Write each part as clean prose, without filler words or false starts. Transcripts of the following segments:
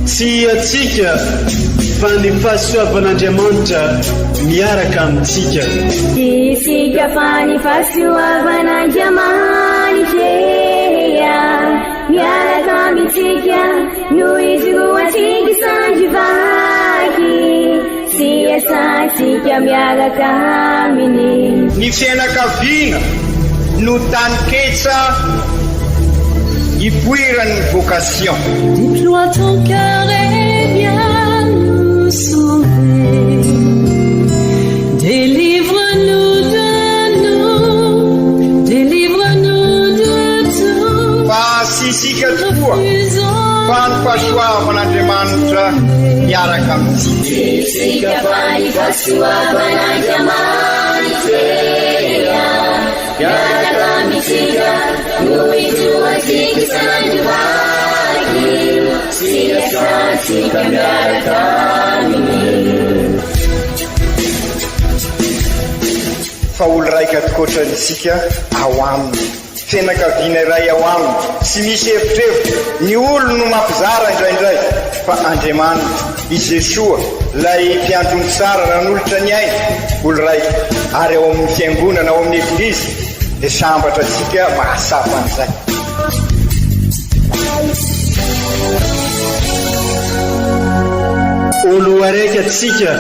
Tsy antsika fa ny fahasoavan'Andriamanitra miaraka amintsika. Tsy isika fa ny fahasoavan'Andriamanitra miaraka amintsika no ijoroantsika sandry vaky sy iasantsika miaraka aminy. Ny fianakaviana no taninketsa ipoiran'ny vocation. Deploie ton cœur et viens nous sauver. Délivre-nous de nous, délivre-nous de tout. Fa tsy isika tokoa fa ny fahasoavan'Andriamanitra miaraka amintsika. Tsy isika fa ny fahasoavan'Andriamanitra miaraka amintsika no ijoroantsika sandry vaky sy iasantsika miaraka aminy. Fa olo raika tokoatrany isika ao aminy. Fianakaviana iray ao aminy, tsy misy evitrevitra, ny olony no mampizara indraindray, fa Andriamanitra, i Jesoa, ilay mpiandry omby tsara nanolotra ny ainy, olo raika, ary ao amin'ny Fiangonana, ao amin'ny Eglizy, dia sambatra antsika mahatsapa an'izay. Olo araiky atsika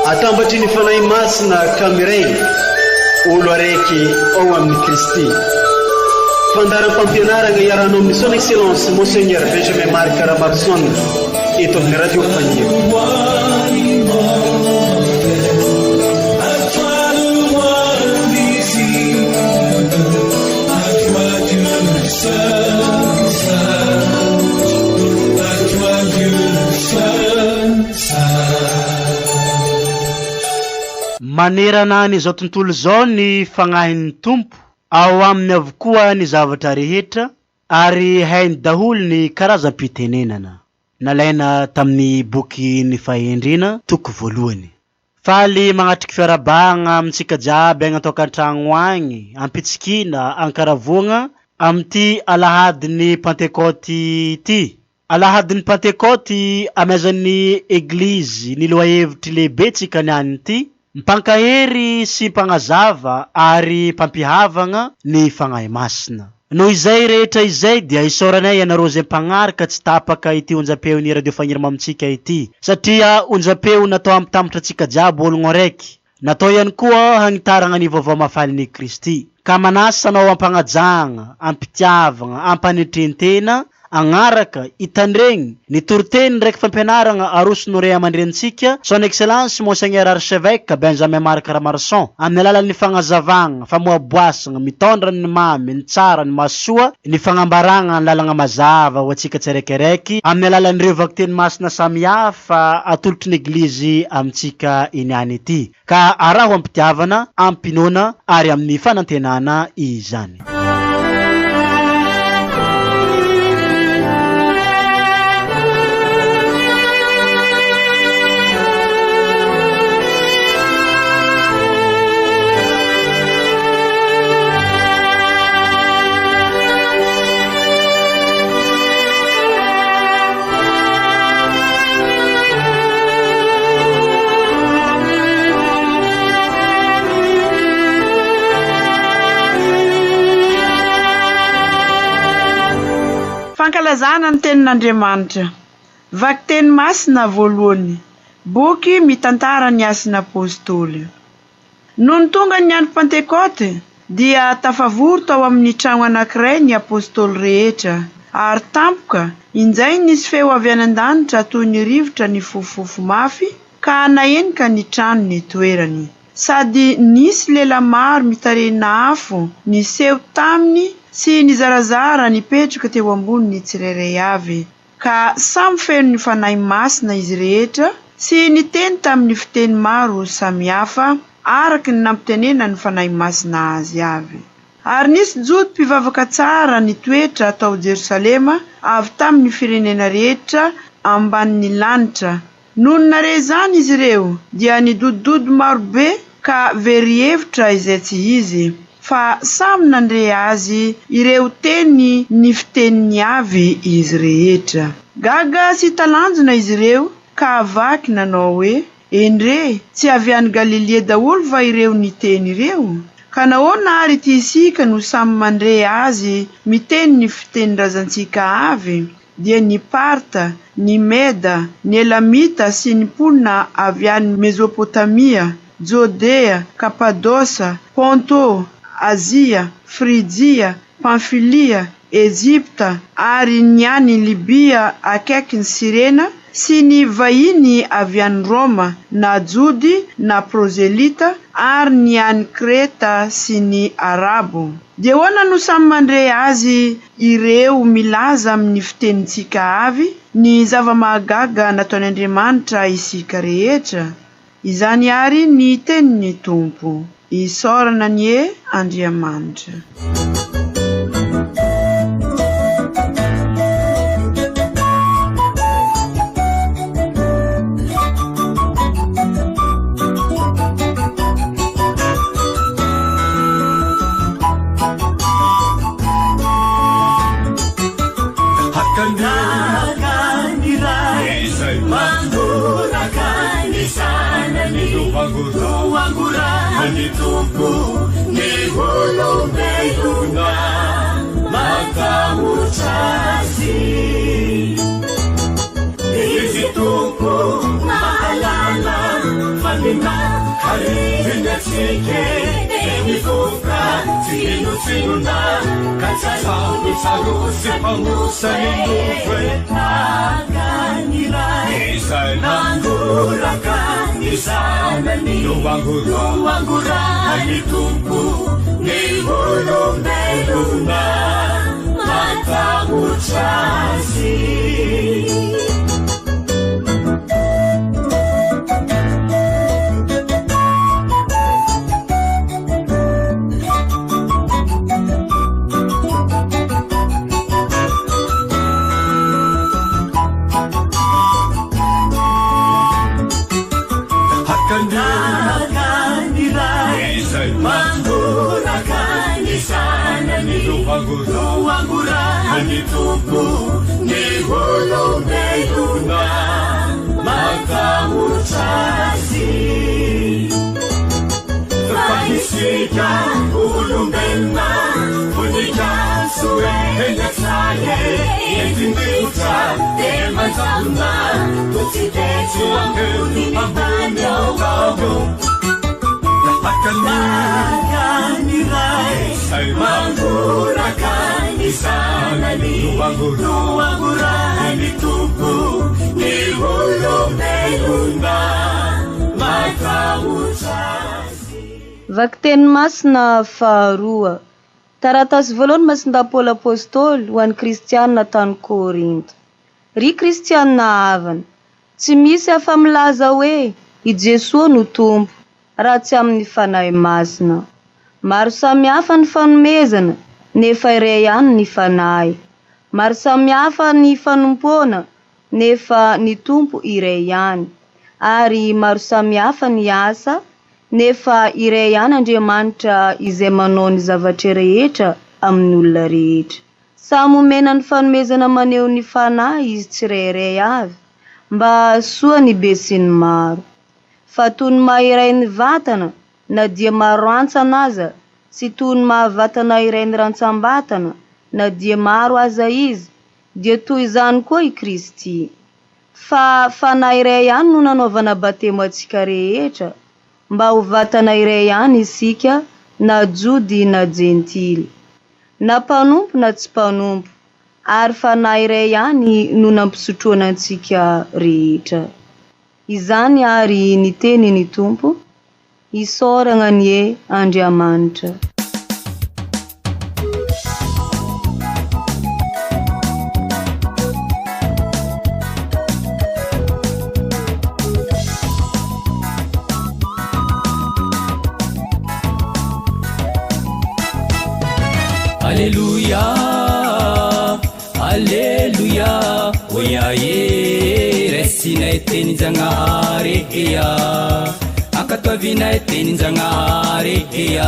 atambatry ny Fanahy Masina ka miray olo araiky ao amin'i Kristy. Fandaharam-pampianaragna iarahanao amin'ny Son Excellence Monseigneur Benjamin Marc Ramaroson eto amin'ny Radio Faniry. Manerana an'izao tontolo izao ny Fagnahin'ny Tompo, ao aminy avokoa ny zavatra rehetra, ary hainy daholo ny karazam-pitenenana. Nalaina tamin'ny boky Ny Fahendrena, toko voalohany. Faly magnatriky fiarahabagna amintsika jiaby agny an-tokantragno agny, am-pitsikiana, an-karavoagna, amin'ity alahadin'ny Pantekôty ity. Alahadin'ny Pantekôty amaizan'ny Eglizy ny lohahevitry lehibe tsika niany ity, Mpankahery sy mpagnazava ary mpampihavagna ny Fagnahy Masina. Noho izay rehetra izay dia isaoranay ianareo izay mpagnaraka tsy tapaka ity onjam-peon'ny Radio Fagniry Mamintsika ity satria onjam-peo natao hampitambatra antsika jiaby ologno araiky. Natao ihany koa hagnitaragna ny vaovao mahafalin'i Kristy. Ka manasa anao am-pagnajagna, am-pitiavagna, am-panetren-tena Agnaraka, hitandregny, ny toriteny ndraiky fampianaragna aroson'ny Ray aman-drenintsika, Son Excellence Monseigneur Archevêque Benjamin Marc Ramarson, amin'ny alalan'ny fagnazavagna, famoaboasagna, mitondra ny mamy, ny tsara, ny mahasoa, ny fagnambaragna ny lalagna mazava ho antsika tsiraikiraiky, amin'ny alalan'ireo vakiteny masina samihafa atolotry ny Eglizy amintsika iniany ity. Ka araho am-pitiavana, am-pinoana ary amin'ny fanantenana izany. Fankalazana ny Tenin'Andriamanitra. Vakiteny masina voalohany. Boky mitantara ny Asan'ny Apôstôly. Nony tonga ny andro Pantekôty, dia tafavory tao amin' ny tragno anankiray ny Apôstôly rehetra, ary tampoka, injay nisy feo avy any an-danitra toy ny rivotra nifofofofo mafy, ka nahenika ny trano nitoerany. Sady nisy lela maro mitarehina afo niseho taminy sy nizarazara nipetraka teo ambony ny tsirairay avy. Ka samy feno ny Fanahy Masina izy rehetra sy niteny tamin'ny fiteny maro samihafa araka ny nampitenenan'ny Fanahy Masina azy avy. Ary nisy Jody mpivavaka tsara nitoetra tao Jerosalema avy tamin'ny firenena rehetra ambanin'ny lanitra. Nony nare izany izy ireo, dia nidodododo marobe ka. ka very hevitra izay tsy izy, fa samy nandre azy ireo teny ny fiteniny avy izy rehetra. Gaga sy talanjona izy ireo ka vaky nanao hoe, Endrey, tsy avy any Galilia daholo va ireo niteny ireo? Ka nahoana ary ity isika no samy mandre azy miteny ny fitenin-drazantsika avy, dia ny Parta, ny Meda, ny Elamita sy ny mponina avy any Mezopotamia, Jodea, Kapadosa, Ponto, Azia, Frijia, Pamfilia, Egypta ary ny any Libia akaikin'i Sirena, sy ny vahiny avy any Roma, na Jody na prozelita, ary ny any Kreta sy ny Arabo. Dia ahoana no samy mandre azy ireo milaza amin'ny fitenintsika avy ny zava-mahagaga nataon' Andriamanitra isika rehetra? Izany àry ny tenin'ny Tompo. Isaorana anie Andriamanitra. Vakiteny masina faharoa. Taratasy voalohany Masindahy Paoly Apostoly ho an'ny Kristianina tany Korinto. Ry Kristianina havana, tsy misy afa-milaza hoe i Jesoa no Tompo raha tsy amin'ny Fanahy Masina. Maro samihafa ny fanomezana nefa iray ihany ny Fanahy. Maro samihafa ny fanompoana nefa ny Tompo iray ihany. Ary maro samihafa ny asa nefa iray ihany Andriamanitra izay manao ny zavatra rehetra amin'ny olona rehetra. Samy omena ny fanomezana maneho ny Fanahy izy tsirairay avy mba hahasoa ny besinimaro. Fa toy ny maha iray ny vatana na dia maro rantsana aza sy toy ny maha vatana iray ny rantsam-batana na dia maro aza izy, dia toy izany koa i Kristy. Fa Fanahy iray ihany no nanaovana batemy antsika rehetra, mba ho vatana iray ihany isika na Jody na Jentily, na mpanompo na tsy mpanompo, ary Fanahy iray ihany no nampisotroana antsika rehetra. Izany àry ny tenin' i Tompo, Isaoragna anie Andriamanitra. Aleloia, Aleloia, oia e, raisinay teny Jagnahary ea. Ankatoavinay tenin-Jagnahary ea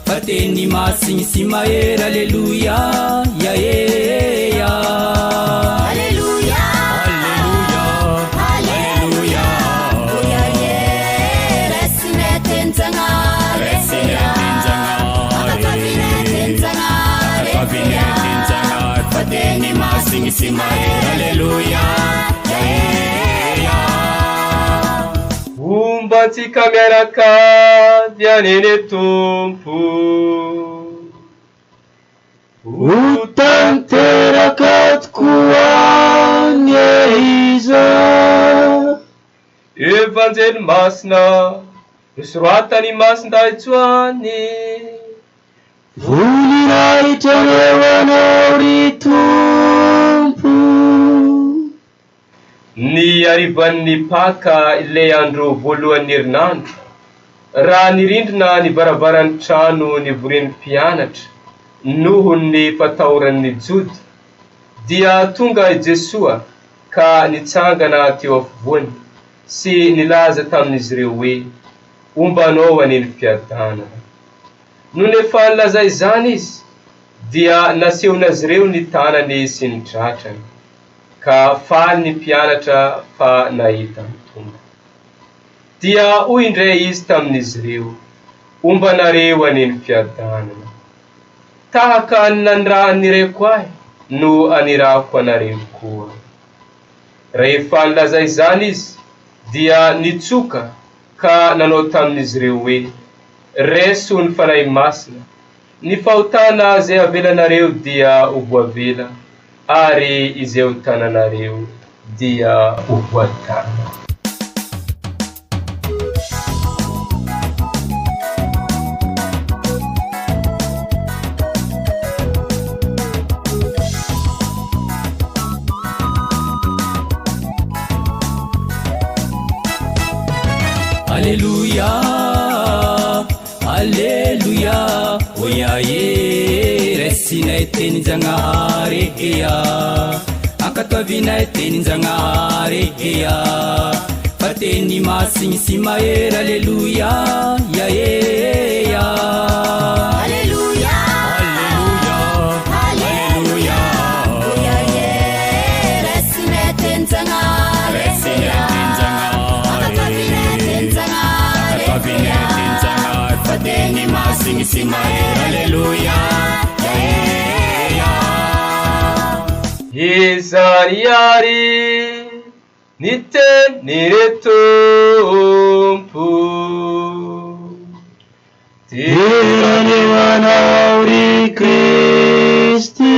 Fa teny masigny sy mahery Aleloia ia ea Aleloia Aleloia Aleloia Oia e Raisinay tenin-Jagnahary Raisinay tenin-Jagnahary Ankatoavinay tenin-Jagnahary Ankatoavinay tenin-Jagnahary Fa teny masigny sy mahery Aleloia ia ea Homba antsika miaraka dia neny Tompo. Ho tanteraka tokoa anie izany. Evanjely masina nosoratan'i Masindahy Joany. Voninahitra anie ho Anao ry Tompo. Ny harivan'ny Paka ilay andro voalohan'ny herinandro, raha nirindrina ny varavaran'ny trano nivorian'ny mpianatra noho ny fatahoran'ny Jody, dia tonga i Jesoa ka nitsangana teo afovoany sy nilaza tamin'izy ireo hoe, Homba anao anie ny fiadanana. Nony efa nilaza izany izy, dia nasehony azy ireo ny tanany sy ny tratrany. Ka faly ny mpianatra fa nahita ny Tompo. Dia hoy indray izy tamin'izy ireo, Homba anareo anie ny fiadanana. Tahaka ny nanirahan'ny Raiko ahy no anirahako anareo koa. Rehefa nilaza izany izy, dia nitsoka ka nanao tamin'izy ireo hoe, Raiso ny Fanahy Masina, ny fahotana izay avelanareo dia ho voavela, ary izay ho tananareo dia ho voatana. Aleloia, Aleloia, oia e, raisinay tenin-Jagnahary ea, ankatoavinay tenin-Jagnahary ea, fa teny masigny sy mahery, Aleloia, ia ea. Aleloia, Aleloia, Aleloia, oia e, raisinay tenin-Jagnahary Raisinay ea, tenin-Jagnahary. ankatoavinay tenin-Jagnahary Ankatoavinay ea, tenin-Jagnahary, fa teny masigny sy mahery, Aleloia, ia ea. Izany àry ny tenin'ny Tompo. Dera anie ho Anao ry Kristy.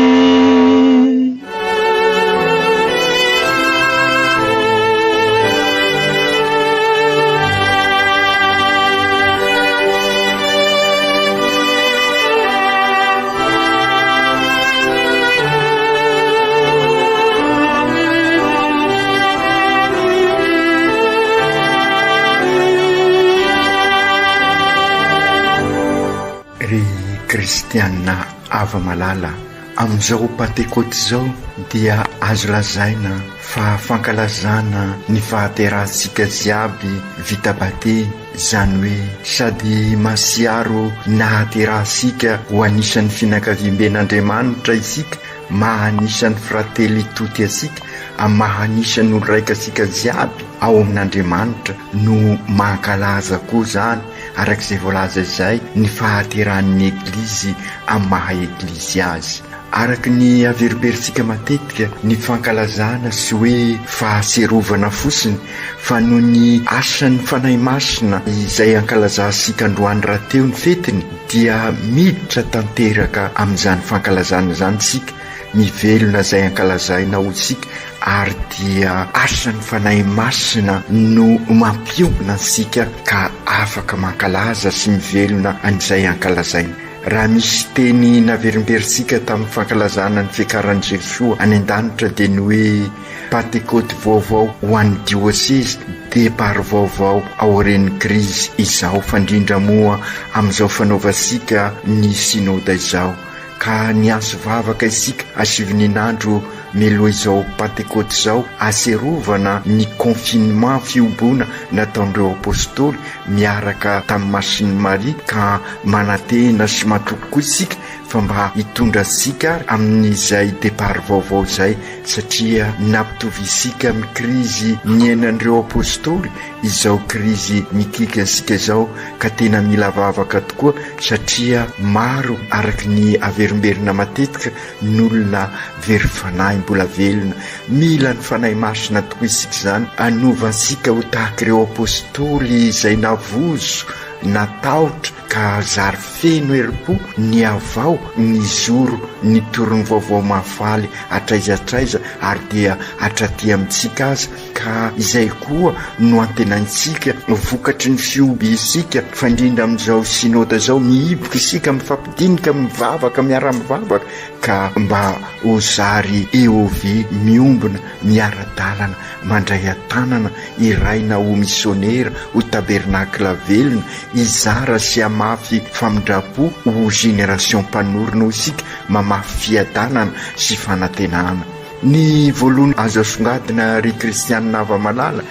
Ry kristiana hava-malala, amin'izao Pantekôty izao dia azo lazaina fa fankalazana ny fahaterahantsika jiaby vita batemy, izany hoe sady mahatsiaro nahaterahantsika ho anisan'ny fianakaviamben'Andriamanitra isika, maha anisan'ny frately toty antsika, amin'ny maha anisan'ny olo-raika antsika jiaby ao amin'Andriamanitra no mankalaza koa izany araka izay voalaza izay ny fahaterahan'ny Eglizy amin'ny maha Eglizy azy. Araka ny averimberintsika matetika, ny fankalazana tsy hoe fahatsiarovana fotsiny fa noho ny asan'ny Fanahy Masina izay ankalazantsika androany rahateo ny fetiny dia miditra tanteraka amin'izany fankalazana izany isika, mivelona izay ankalazaina ho isika ary dia asan'ny Fanahy Masina no mampiombona antsika ka afaka mankalaza sy mivelona an'izay ankalazaina. Raha misy teny naverimberintsika tamin'ny fankalazana ny fiakaran'i Jesoa any an-danitra dia ny hoe Pantekôty vaovao ho an'ny diosezy, départ vaovao aorian'ny krizy izao fa indrindra moa amin'izao fanaovantsika ny synoda izao. Ka niantso vavaka isika asivin'inandro. Mialoha izao Pantekoty izao, aserovana ny confinement fihoboana nataon'ireo Apostoly miaraka tamin'i Masin'i Maria ka manantena sy matoky koa isika fa mba hitondra antsika ary amin'izay départ vaovao izay satria nampitovy isika amin'ny krizy niainan'ireo Apostoly izao krizy mikiky antsika izao ka tena mila vavaka tokoa satria maro araka ny averimberina matetika ny olona very fanahy mbola velona. Mila ny Fanahy Masina tokoa isika izany hanova antsika ho tahaka ireo Apostoly izay navozo, natahotra ka zary feno herim-po nihavao nizoro nitory ny vaovao mahafaly hatraiza hatraiza ary dia hatraty amintsika aza. Ka izay koa no antenaintsika vokatry ny fihoby isika fa indrindra amin'izao synoda izao mihiboka isika mifampidinika mivavaka miara-mivavaka ka mba ho zary EOV miombona miara-dalana mandray an-tanana iraina ho misionera ho tabernakla velona hizara sy hamafy famindram-po ho génération mpanorina ho isika mamafy fiadanana sy fanantenana. Ny voalohany azo asongadina ry kristianina hava-malala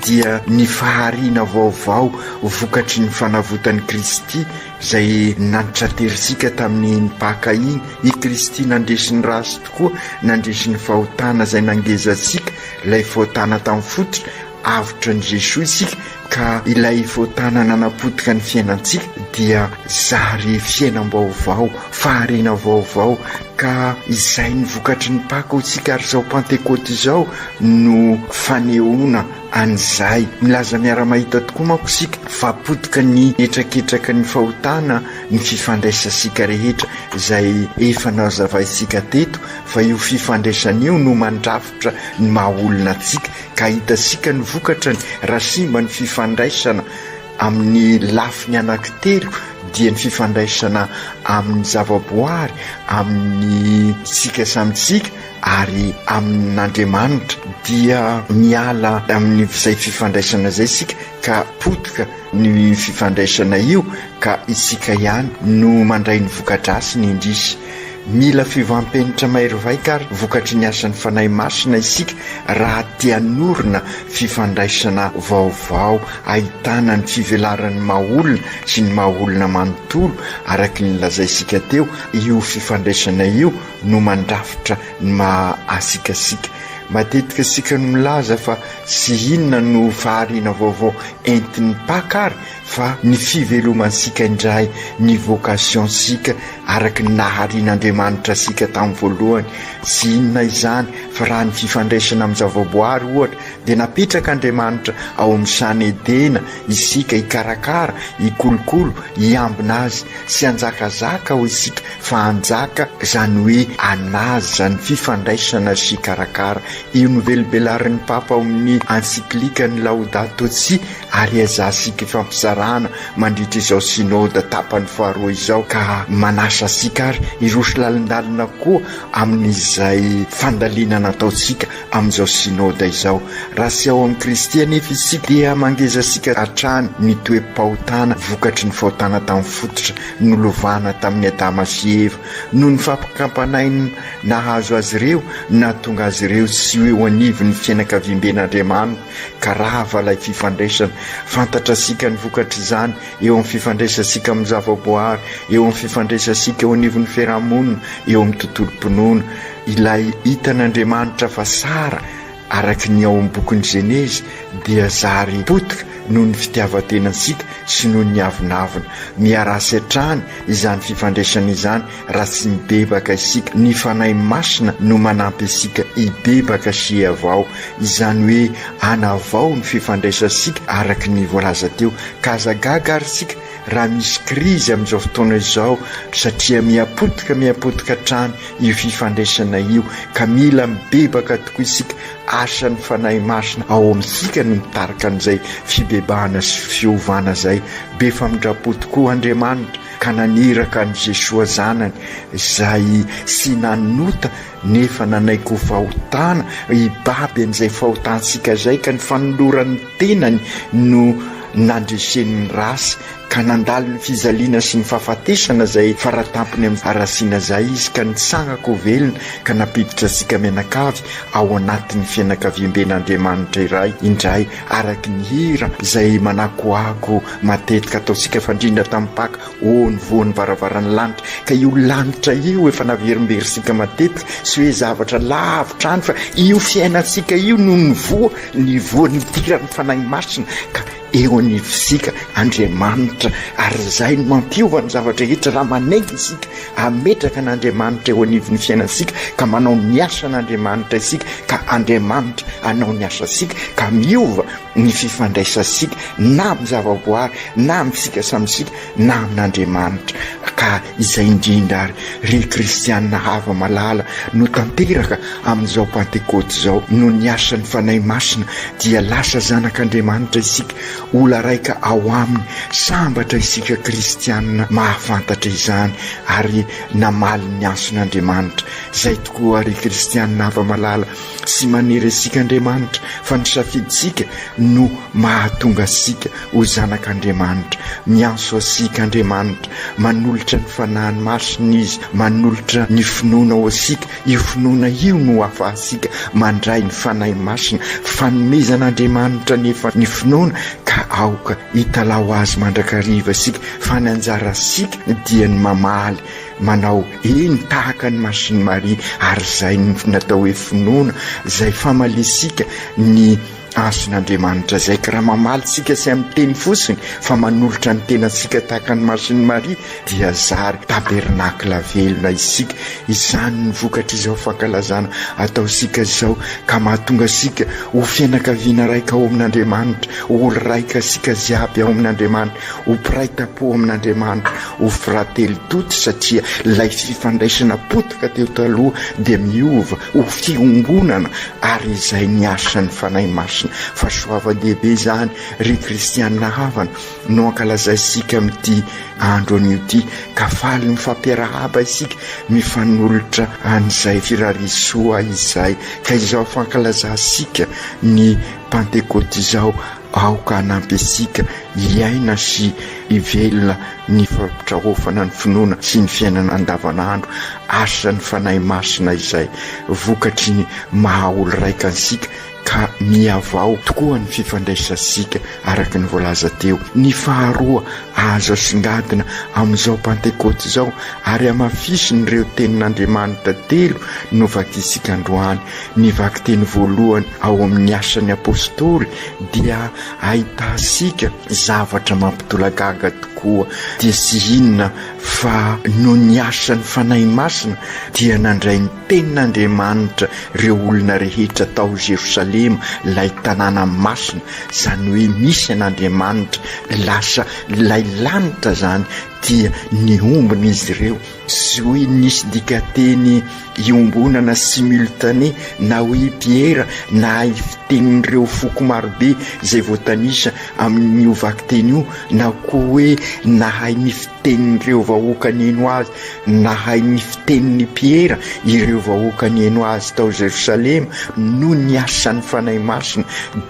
dia ny fahariana vaovao vokatry ny fanavotan'i Kristy izay nantraterisika tamin'iny Paka iny. I Kristy nandresy ny ratsy tokoa, nandresy ny fahotana izay nangeza antsika, ilay fahotana tamin'ny fototra, avotra an'i Jesoa isika ka ilay fahotana nanapotika ny fiainantsika dia zary fiainam-baovao, fahariana vaovao ka izay ny vokatry ny Paka ho tsika ary izao Pantekoty izao no fanehoana an'izay. Milaza miara-mahita tokoa manko isika fa potika ny hetraketraka ny fahotana ny fifandraisantsika rehetra izay efa nazavaintsika teto fa io fifandraisana io no mandrafitra ny maha olona antsika ka hitantsika ny vokatrany raha simba ny fifandraisana amin'ny lafiny anankitelo dia ny fifandraisana amin'ny zavaboary, amin'ny tsika samy tsika ary amin'Andriamanitra dia miala amin'izay fifandraisana izay isika ka potika ny fifandraisana io ka isika ihany no mandray ny voka-dratsiny indrisy. Mila fiovam-penitra mahery vaika ary vokatry ny asan'ny Fanahy Masina isika raha te hanorina fifandraisana vaovao ahitana ny fivelaran'ny maha-olona sy ny maha-olona manontolo araka ny lazaintsika teo, io fifandraisana io no mandrafitra ny maha-asikasika. Matetika isika no milaza fa tsy inona no fahariana vaovao entin'ny Paka ary fa ny fivelomantsika indray, ny vocation-tsika araka ny naharian'Andriamanitra antsika tamin'ny voalohany. Tsy inona izany fa raha ny fifandraisana amin'ny zavaboary ohatra dia napetrak'Andriamanitra ao amin'ny sahan'i Edena isika hikarakara, hikolokolo, hiambina azy. Tsy hanjakazaka ao isika fa hanjaka, izany hoe hanaja izany fifandraisana sy hikarakara. Io novelibelarin'ny Papa ao amin'ny Encyclique-ny Laudato Si ary ezahantsika ifampizarana mandritra izao Synoda tapany faharoa izao ka manasa antsika ary hiroso lalindalina koa amin'izay fandalinana ataontsika amin'izao Synoda izao. Raha tsy ao amin'i Kristy anefa isika dia mangeza antsika hatrany ny toe-pahotana vokatry ny fahotana tamin'ny fototra nolovana tamin'i Adama sy Eva noho ny fampakampanainy nahazo azy ireo nahatonga azy ireo tsy ho eo anivon'ny fianakaviamben'Andriamanitra ka rava ilay fifandraisana. Fantatrasika ny vokatr'izany eo amin'ny fifandraisantsika amin'ny zavaboary, eo amin'ny fifandraisantsika eo anivon'ny fiarahamonina, eo amin'ny tontolom-pinoana. Ilay hitan'Andriamanitra fa tsara araka ny ao amin'ny bokin'ny Genezy dia zary potika noho ny fitiavan-tenantsika sy noho ny avonavona. Miharasy hatrany izany fifandraisana izany Raha tsy mibebaka isika, ny Fanahy Masina no manampy antsika hibebaka sy hihavao, izany hoe hanavao ny fifandraisantsika araka ny voalaza teo. Ka aza gaga ary isika raha misy krizy amin'izao fotoana izao satria miha-potika miha-potika hatrany io fifandraisana io ka mila mibebaka tokoa isika. Asan'ny Fanahy Masina ao amintsika no mitarika an'izay fibebahana sy fiovana izay. Be famindram-po tokoa Andriamanitra. ka naniraka an'i Jesoa Zanany izay tsy nanota nefa nanaiky ho fahotana, hibaby an'izay fahotantsika izay, ka ny fanolorany ny tenany no. nandreseny ny rasy ka nandalo ny fijaliana sy ny fahafatesana izay faratampony amin'ny harasiana izay izy ka nitsangako ho velona ka nampiditra antsika mianakavy ao anatin'ny fianakaviamben'Andriamanitra iray indray araka ny hira izay manakoako matetika ataontsika fa indrindra tamin'ny Paka, Oh ny voan'ny varavaran'ny lanitra, ka io lanitra io efa naverimberintsika matetika sy hoe zavatra lavitra any fa io fiainantsika io no nivoa, ny voa nidiran'ny Fanahy Masina ka eo anivontsika Andriamanitra ary izay no mampiova ny zavatra rehetra raha manenga isika ametraka an'Andriamanitra eo anivon'ny fiainantsika ka manao ny asan'Andriamanitra isika ka Andriamanitra hanao ny asantsika ka miova ny fifandraisantsika na amin'ny zavaboary na amintsika samy isika na amin'Andriamanitra ka izay indrindra ary ry kristianina hava-malala no tanteraka amin'izao Pantekôty izao noho ny asan'ny Fanahy Masina dia lasa zanak'Andriamanitra isika ola raika ao aminy sambatra isika kristianina mahafantatra izany ary namaly ny antson'Andriamanitra izay tokoa ry kristianina hava-malala Tsy manery antsika Andriamanitra fa ny safidintsika no mahatonga antsika ho zanak'Andriamanitra. Miantso antsika Andriamanitra, manolotra ny Fanahiny Masina Izy, manolotra ny finoana ho antsika. Io finoana io no ahafahantsika mandray ny Fanahy Masina. Fanomezan'Andriamanitra anefa ny finoana ka aoka hitalaho Azy mandrakariva isika fa ny anjarantsika dia ny mamaly Manao eny tahaka an'i Masin'i Maria ary izay no natao hoe finoana, izay famaliantsika ny antson'Andriamanitra izay ka raha mamaly tsika tsy amin'ny teny fotsiny fa manolotra ny tenantsika tahaka an'i Masin'i Maria dia zary tabernakla velona isika. Izany no vokatr'izao fankalazana ataontsika izao ka mahatonga antsika ho fianakaviana raika ao amin'Andriamanitra, ho olo raika isika jiaby ao amin'Andriamanitra, ho mpiray tampo amin'Andriamanitra, ho frately tutti satria ilay fifandraisana potika teo taloha dia miova ho fiombonana ary izay ny asan'ny Fanahy Masina. Fahasoavan-dehibe izany ry kristianina havana no ankalazaisika amin'ity andro anio ity ka faly mifampiarahaba isika mifanolotra an'izay firarisoa izay ka izao fankalazantsika ny Pantekoty izao Aoka hanampy antsika hiaina sy hivelona ny fampitraofana ny finoana sy ny fiainana andavanandro, asan'ny Fanahy Masina izay vokatry ny maha olo-raika antsika ka mihavao tokoa ny fifandraisantsika araka ny voalaza teo. Ny faharoa azo asongadina amin'izao Pantekoty izao ary hamafisin'ireo tenin'Andriamanitra telo novakintsika androany Ny vakiteny voalohany ao amin'ny Asan'ny Apostoly dia ahitantsika zavatra mampitolagaga tokoa, dia tsy inona fa noho ny asan'ny Fanahy Masina dia nandray ny Tenin'Andriamanitra ireo olona rehetra tao Jerosalema, ilay tanàna masina, izany hoe misy an'Andriamanitra, lasa ilay lanitra izany dia niombona izy ireo. Tsy hoe nisy dikanteny iombonana simultané na hoe i Piera na i fitenin'ireo foko marobe izay voatanisa amin'io vakiteny io na koa hoe nahay ny fitenin'ireo vahoaka nihaino azy nahay ny fitenin'i Piera ireo vahoaka nihaino azy tao Jerosalema noho ny asan'ny Fanahy Masina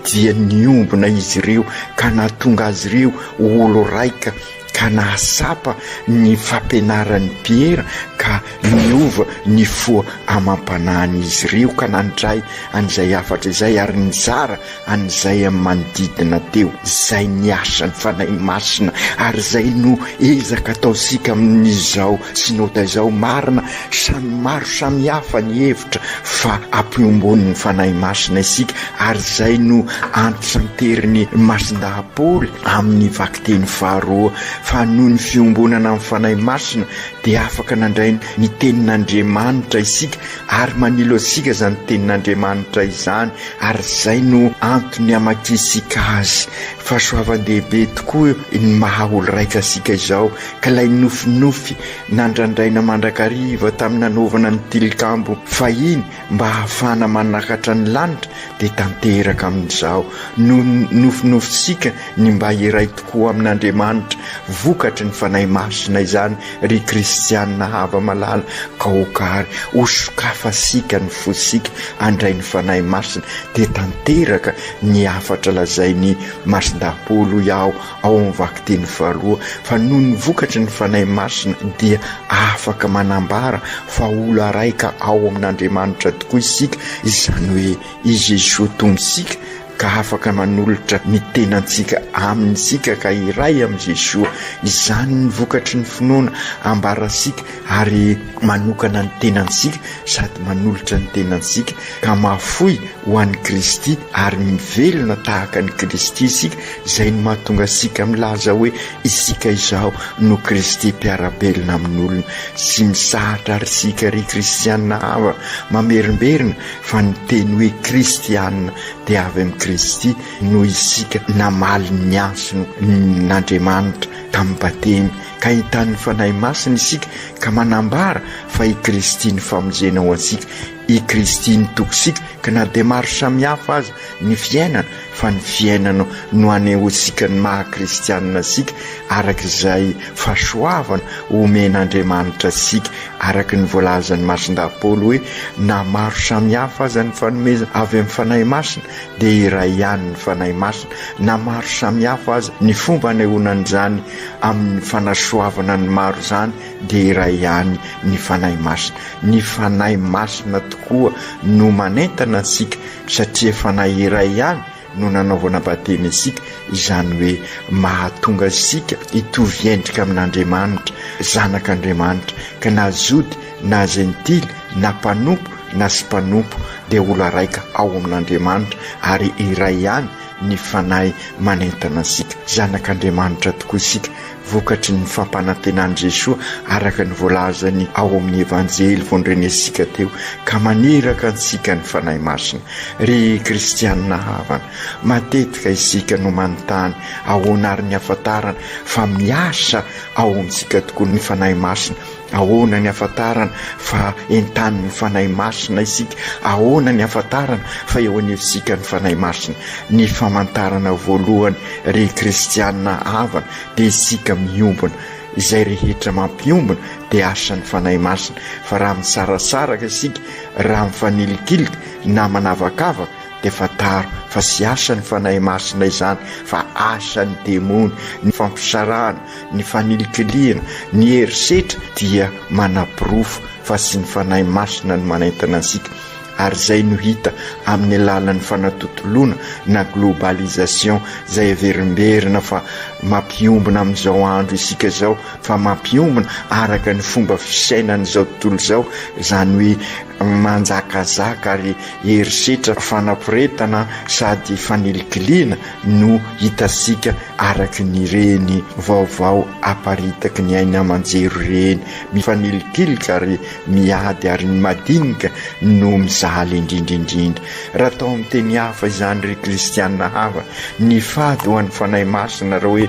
dia niombona izy ireo ka nahatonga azy ireo ho olo raika ka nahatsapa ny fampianaran'i Piera ka niova ny fo amam-panahin'izy ireo ka nandray an'izay hafatra izay ary nizara an'izay amin'ny manodidina teo. Izay ny asan'ny Fanahy Masina ary izay no ezaka ataontsika amin'izao Synode izao. Marina, samy maro samihafa ny hevitra fa ampiombon'ny Fanahy Masina isika ary izay no antitranterin'i Masindahy Paoly amin'ny vakiteny faharoa fa noho ny fiombonana amin'ny Fanahy Masina dia afaka nandray ny tenin'Andriamanitra isika ary manilo antsika izany tenin'Andriamanitra izany ary izay no antony hamakiantsika azy. Fahasoavan-dehibe tokoa ny maha olo-raika antsika izao ka ilay nofinofy nandrandraina mandrakariva tamin'ny nanaovana ny tilikambo fahiny mba hahafahana manakatra ny lanitra dia tanteraka amin'izao. No nofinofintsika ny mba hiray tokoa amin'Andriamanitra vokatry ny Fanahy Masina izany ry kristiana hava-malala. malala ka aoka ary ho sokafasika ny fosika handray ny Fanahy Masina dia tanteraka ny hafatra lazain'i Masindahy Paoly hoy aho ao amin'ny vakiteny faharoa fa noho ny vokatry ny Fanahy Masina dia afaka manambara fa olo araika ao amin'Andriamanitra tokoa isika, izany hoe i Jesoa Tompontsika ka afaka manolotra ny tenantsika Aminy isika ka iray amin'i Jesoa. Izany ny vokatry ny finoana ambarantsika ary manokana ny tenantsika sady manolotra ny tenantsika ka mahafoy ho an'i Kristy ary mivelona tahaka an'i Kristy isika, izay no mahatonga antsika milaza hoe isika izao no Kristy mpiara-belona amin'olona. Tsy mitsahatra àry isika ry kristiana havana mamerimberina fa ny teny hoe kristiana dia avy amin'i Kristy noho isika namaly ny antson'Andriamanitra tamin'ny batemy ka hitan'ny Fanahy Masina isika ka manambara fa i Kristy ny famonjena ho antsika, i Kristy ny tokintsika ka na dia maro samihafa aza ny fiainana fa ny fiainana no anehoantsika ny maha kristianina antsika araka izay fahasoavana omen'Andriamanitra antsika araka ny voalazan'i Masindahy Paoly hoe na maro samihafa aza ny fanomezana avy amin'ny Fanahy Masina dia iray ihany ny Fanahy Masina na maro samihafa aza ny fomba anehoana an'izany amin'ny fanasoavana ny maro izany dia iray ihany ny Fanahy Masina. Ny Fanahy Masina tokoa no manentana antsika satria Fanahy iray ihany no nanaovana batemy antsika, izany hoe mahatonga antsika hitovy endrika amin'Andriamanitra, zanak'Andriamanitra, ka na Jody na Jentily na mpanompo na tsy mpanompo dia olo araika ao amin'Andriamanitra ary iray ihany ny Fanahy manentana antsika. Zanak'Andriamanitra tokoa isika, vokatry ny fampanantenan'i Jesoa araka ny voalazany ao amin'ny Evanjely vao norenesintsika teo, ka maniraka antsika ny Fanahy Masina. Ry kristianina havana, matetika isika no manontany ahoana ary ny hafantarana fa miasa ao amintsika tokoa ny Fanahy Masina. Ahoana ny hafantarana fa entanin'ny Fanahy Masina isika? Ahoana ny hafantarana fa eo anivontsika ny Fanahy Masina? Ny famantarana voalohany, ry kristiana havana, dia isika miombona. Izay rehetra mampiombona dia asan'ny Fanahy Masina. Fa raha misarasaraka isika, raha mifanilikilika na manavakavaka, dia fantaro fa tsy asan'ny Fanahy Masina izany fa asan'ny demony. Ny fampisarahana, ny fanilikilihana, ny herisetra dia manaporofo fa tsy ny Fanahy Masina no manentana antsika, ary izay no hita amin'ny alalan'ny fanatontoloana na globalisation izay averimberina fa mampiombona amin'izao andro isika izao fa mampiombona araka ny fomba fisainan'izao tontolo izao, izany hoe manjakazaka ary herisetra fanaporetana sady fanilikiliana no hitantsika araka ny ireny vaovao aparitaky ny aina aman-jero ireny. Mifanilikilika ary miady ary ny madinika no mijaly indrindra indrindra. Raha atao amin'ny teny hafa izany ry kristiana havana, ny fady ho an'ny Fanahy Masina raha hoe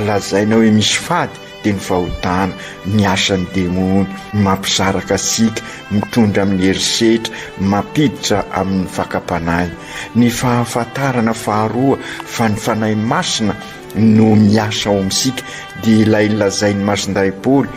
lazaina hoe misy fady dia ny fahotana, ny asan'ny demony, mampisaraka antsika, mitondra amin'ny herisetra, mampiditra amin'ny fakam-panahy. Ny fahafantarana faharoa fa ny Fanahy Masina no miasa ao amintsika dia ilay lazain'i Masindahy Paoly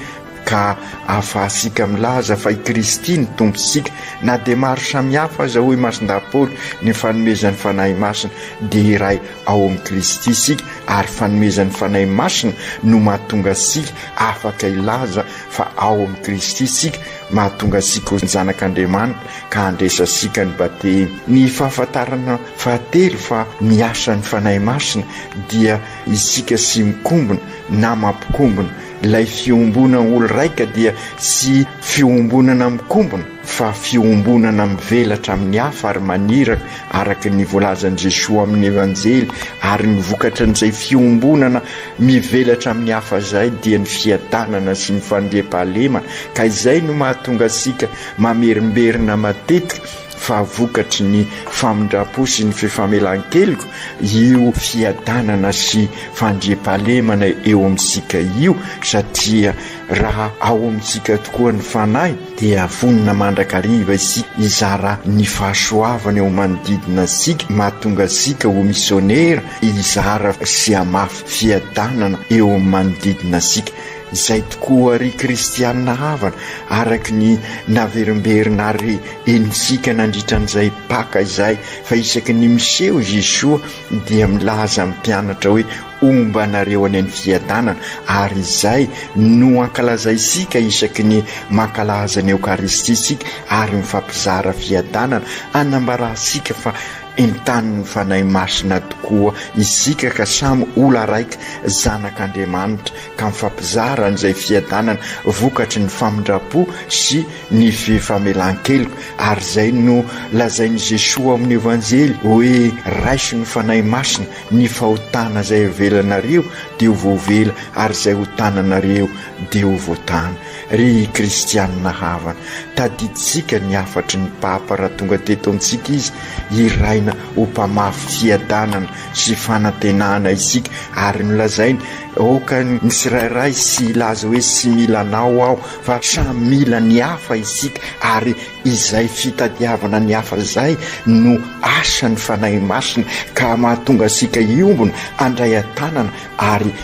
ka ahafahantsika milaza fa i Kristy no Tompontsika, na dia maro samihafa aza hoy Masindahy Paoly ny fanomezan'ny Fanahy Masina dia iray ao amin'i Kristy isika ary fanomezan'ny Fanahy Masina no mahatonga antsika afaka hilaza fa ao amin'i Kristy isika, mahatonga antsika ho zanak'Andriamanitra ka handresantsika ny batemy. Ny fahafantarana fahatelo fa miasa ny Fanahy Masina dia isika tsy mikombona na mampikombona. Ilay fiombonana olo raika dia tsy fiombonana mikombona fa fiombonana mivelatra amin'ny hafa ary maniraka araka ny voalazan'i Jesoa amin'ny Evanjely ary ny vokatran'izay fiombonana mivelatra amin'ny hafa izay dia ny fiadanana sy ny fandriampahalemana ka izay no mahatonga antsika mamerimberina matetika fa vokatry ny famindram-po sy ny fifamelan-keloka io fiadanana sy fandriampahalemana eo amintsika io satria raha ao amintsika tokoa ny Fanahy dia vonona mandrakariva isika hizara ny fahasoavana eo manodidina antsika, mahatonga antsika ho misionera hizara sy hamafy fiadanana eo amin'ny manodidina antsika. Izay tokoa ry kristianina havana, araka ny naverimberina ary henontsika nandritra an'izay Paka izay fa isaky ny miseho Jesoa dia milaza amin'ny mpianatra hoe homba anareo any ny fiadanana ary izay no ankalazaisika isaky ny mankalaza ny Eokaristia isika ary mifampizara fiadanana anambarantsika fa Entanin'ny Fanahy Masina tokoa isika ka samy ola raika zanak'Andriamanitra ka mifampizara an'izay fiadanana vokatry ny famindram-po sy ny fifamelan-keloka ary izay no lazain'i Jesoa ao amin'ny Evanjely hoe raiso ny Fanahy Masina ny fahotana izay avelanareo dia ho voavela ary izay ho tananareo dia ho voatana. Ry kristianina havana, tadidintsika ny hafatry ny Papa raha tonga teto amintsika izy, hiraina ho mpamafy fiadanana sy fanantenana isika, ary nolazainy, aoka ny tsirairay tsy hilaza hoe tsy mila anao aho, fa samy mila ny hafa isika, ary izay fitadiavana ny hafa izay no asan'ny Fanahy Masina, ka mahatonga antsika hiombona, handray an-tanana ary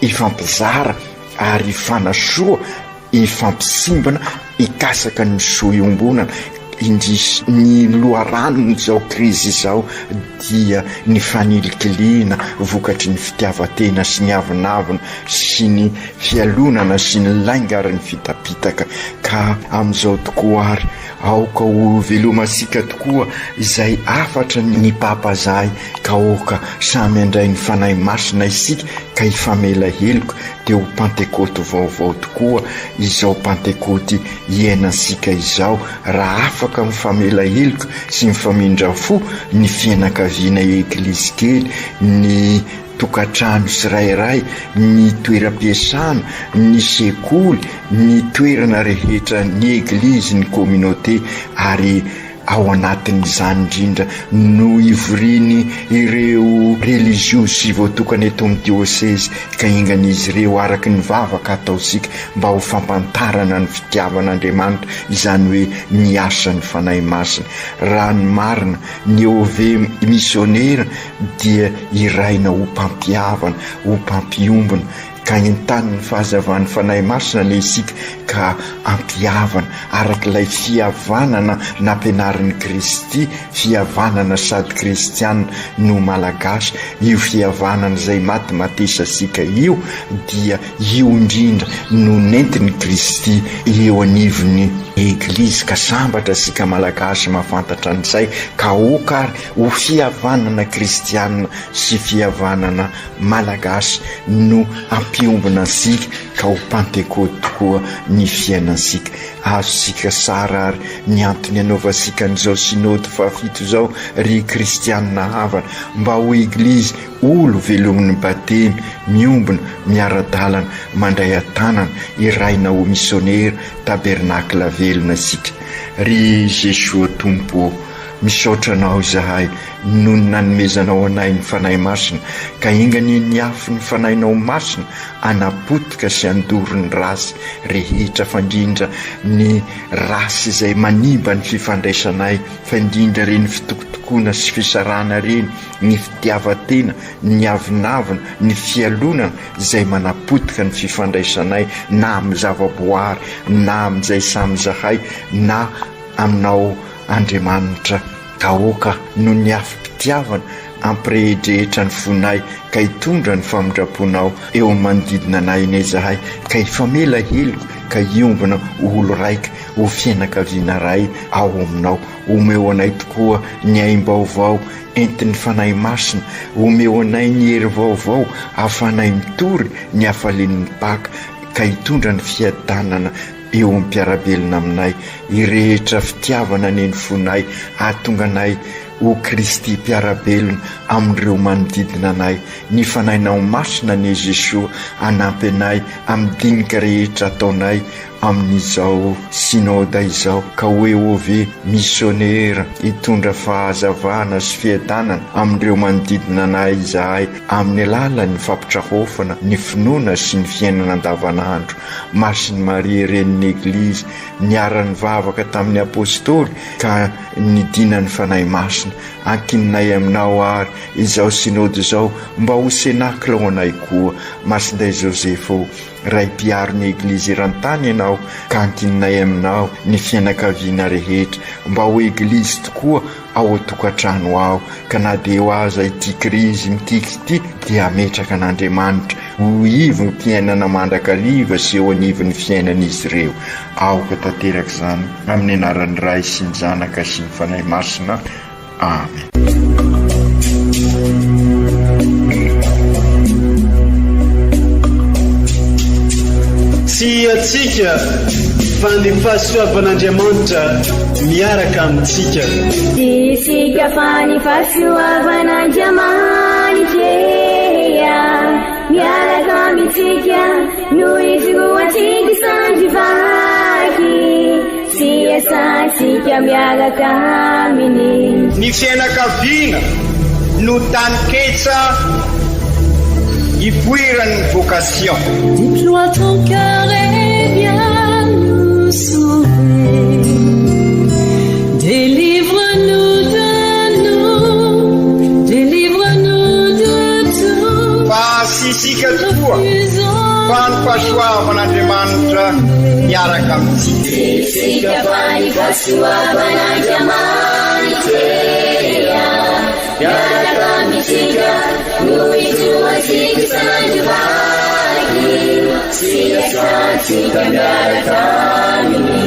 hifampizara. ary hifanasoa, hifampisimbina, hikasaka ny soa iombonana. Indrisy, ny loharanon'izao krizy izao dia ny fanilikilihina vokatry ny fitiavan-tena sy ny avonavona sy ny fialonana sy ny lainga ary ny fitapitaka. Ka amin'izao tokoa ary, aoka ho velomantsika tokoa izay hafatra ny Papa izay ka aoka samy handray ny Fanahy Masina isika ka hifamela heloka dia ho Pantekoty vaovao tokoa izao Pantekoty iainantsika izao raha afaka mifamela heloka sy mifamindra fo ny fianakaviana Eglizy kely, ny tokantrano tsirairay, ny toeram-piasana, ny sekoly, ny toerana rehetra, ny Eglizy, ny communauté ary Ao anatin'izany indrindra no ivoriany ireo relijiozy voatokana eto amin'ny diosezy ka engan'izy ireo araka ny vavaka ataontsika mba ho fampantarana ny fitiavan'Andriamanitra, izany hoe ny asan'ny Fanahy Masina. Raha ny marina, ny EOV misionera dia iraina ho mpampihavana, ho mpampiombona, Ka entanin'ny fahazavan'ny Fanahy Masina anie isika ka hampihavana araka ilay fihavanana nampianarin'i Kristy, fihavanana sady kristiana no malagasy, io fihavanana izay matimatesantsika io dia io indrindra no nentin'i Kristy eo anivon'ny Eglizy ka sambatra isika malagasy mahafantatra an'izay ka aoka ary ho fihavanana kristiana sy fihavanana Malagasy no hampiombona antsika ka ho Pantekoty tokoa ny fiainantsika. Azontsika sara ary ny antony anaovantsika an'izao Synode fahafito izao ry kristianina havana, mba ho Eglizy olo velomin'ny batemy, miombona, miara-dalana, mandray an-tanana, iraina ho misionera, tabernakla velona isika. Ry Jesoa Tompo ô, misaotra Anao izahay noho ny nanomezanao anay ny Fanahy Masina, ka enga anie ny afon'ny Fanahinao Masina hanapotika sy handoro ny ratsy rehetra, fa indrindra ny ratsy izay manimba ny fifandraisanay, fa indrindra ireny fitokotokoana sy fisarahana ireny, ny fitiavan-tena, ny avonavona, ny fialonana izay manapotika ny fifandraisanay na amin'ny zavaboary, na amin'izay samy izahay, na aminao Andriamanitra. Aoka noho ny afom-pitiavana hampirehidrehitra ny fonay ka hitondra ny famindram-ponao eo amin'ny manodidina anay anie izahay ka hifamela heloka ka hiombona ho olo raika, ho fianakaviana ray ao aminao. Omeo anay tokoa ny aim-baovao entin'ny Fanahy Masina, omeo anay ny hery vaovao ahafahanay mitory ny hafalian'ny Paka ka hitondra ny fiadanana eo amin'ny mpiara-belona aminay, hirehitra fitiavana anie ny fonay, hahatonga anay ho Kristy mpiara-belona amin'ireo manodidina anay. Ny Fanahinao Masina anie Jesoa hanampy anay amin'ny dinika rehetra ataonay amin'izao Synoda izao, ka ho EOV misionera hitondra fahazavana sy fiadanana amin'ireo manodidina anay izahay amin'ny alalan'ny fampitrahofana ny finoana sy ny fiainana andavanandro. Masin'i Maria Renin'ny Eglizy, niara-nivavaka tamin'ny Apostoly ka nidinan'ny Fanahy Masina. Ankininay aminao àry izao Synoda izao mba ho Senakla ho anay koa. Masindahy Josefa ô, Ray mpiaro ny Eglizy eran-tany Ianao ka ankininay Aminao ny fianakaviana rehetra mba ho Eglizy tokoa ao an-tokantrano ao ka na dia eo aza ity krizy mikiky ity dia hametraka an'Andriamanitra ho ivom-piainana mandrakariva sy eo anivon'ny fiainan'izy ireo. Aoka tanteraka izany amin'ny anaran'ny Ray sy ny Zanaka sy ny Fanahy Masina. Amen. Tsy antsika fa ny fahasoavan'Andriamanitra miaraka amintsika. Tsy isika fa ny fahasoavan'Andriamanitra miaraka amintsika no ijoroantsika sandry vaky sy iasantsika miaraka aminy. Ny fianakaviana no taninketsa ipoiran'ny vocation. Déploie ton cœur et viens nous sauver. Délivre-nous de nous, délivre-nous de tout. Fa tsy isika tokoa fa ny fahasoavan'Andriamanitra miaraka amintsika. Tsy isika fa ny fahasoavan'Andriamanitra miaraka amintsika no ijoroantsika sandry vaky sy iasantsika miaraka aminy.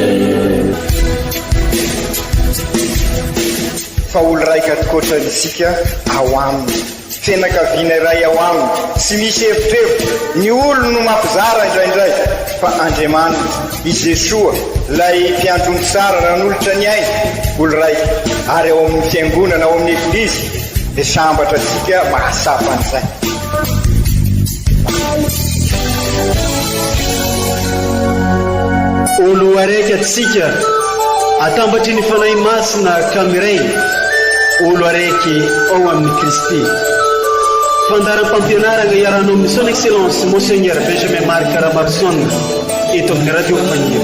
Fa olo raika tokoatra isika ao aminy. Fianakaviana iray ao aminy, tsy misy evitrevitra, ny olony no mampizara indraindray, fa Andriamanitra, i Jesoa, ilay mpiandry omby tsara nanolotra ny ainy, olo raika, ary ao amin'ny fiangonana, ao amin'ny Eglizy, dia sambatra antsika mahatsapa an'izay. Olo araiky atsika atambatry ny Fanahy Masina ka miray olo araiky ao amin'i Kristy. Fandaharam-pampianaragna iarahanao amin'ny Son Excellence Monseigneur Benjamin Marc Ramaroson eto amin'ny Radio Fagniry.